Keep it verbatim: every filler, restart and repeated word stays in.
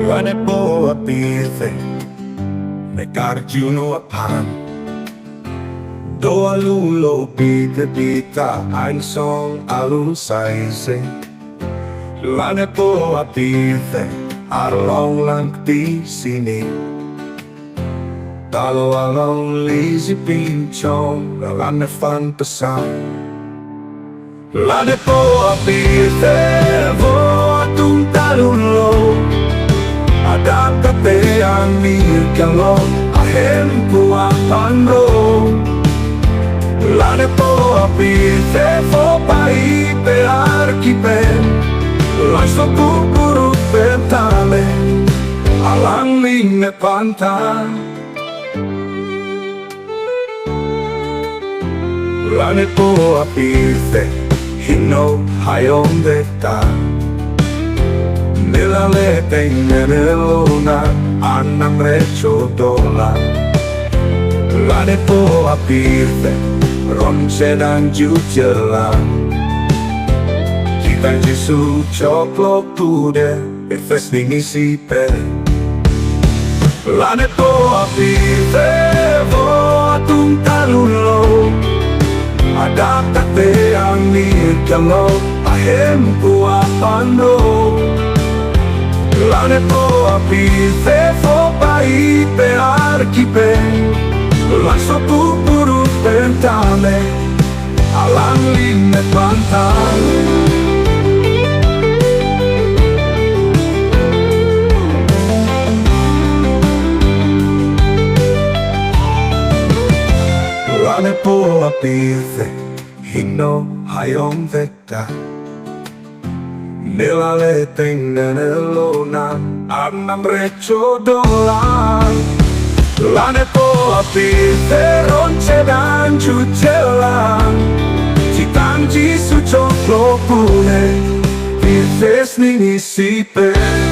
Lanepo apirthe, ne karjuno aphan, do alulo pite pita angsong alu saise. Lanepo apirthe, arlong langti sini, talo along liji pinchong, lane aphan pesan. Lanepo apirthe vo atum talunlo, adap kate angni kalo, ahempu aphan ro. Lanepo apirthe vo pai pe arki pen, laso pupuru pen tame, alangli ne panta. Lanepo apirthe, hingno hayong vek ta, ne lale tengnene lonang, Arnam recho dolang. Lanepo apirthe, ronche dan jujelang, Chetang Jisu choklo pudet, Efes ning isi pen. Lanepo apirthe vo atum talunlo, adap kate angni kalo, ahempu aphan ro. Lanepo apirthe vo pai pe arki pen, laso pupuru pen tame, alangli ne panta. Lanepo apirthe, hingno hayong vek ta, ne lale tengnene lonang, Arnam recho dolang. Lanepo apirthe, ronche dan jujelang, Chetang Jisu choklo pudet, Efes ning isi pen.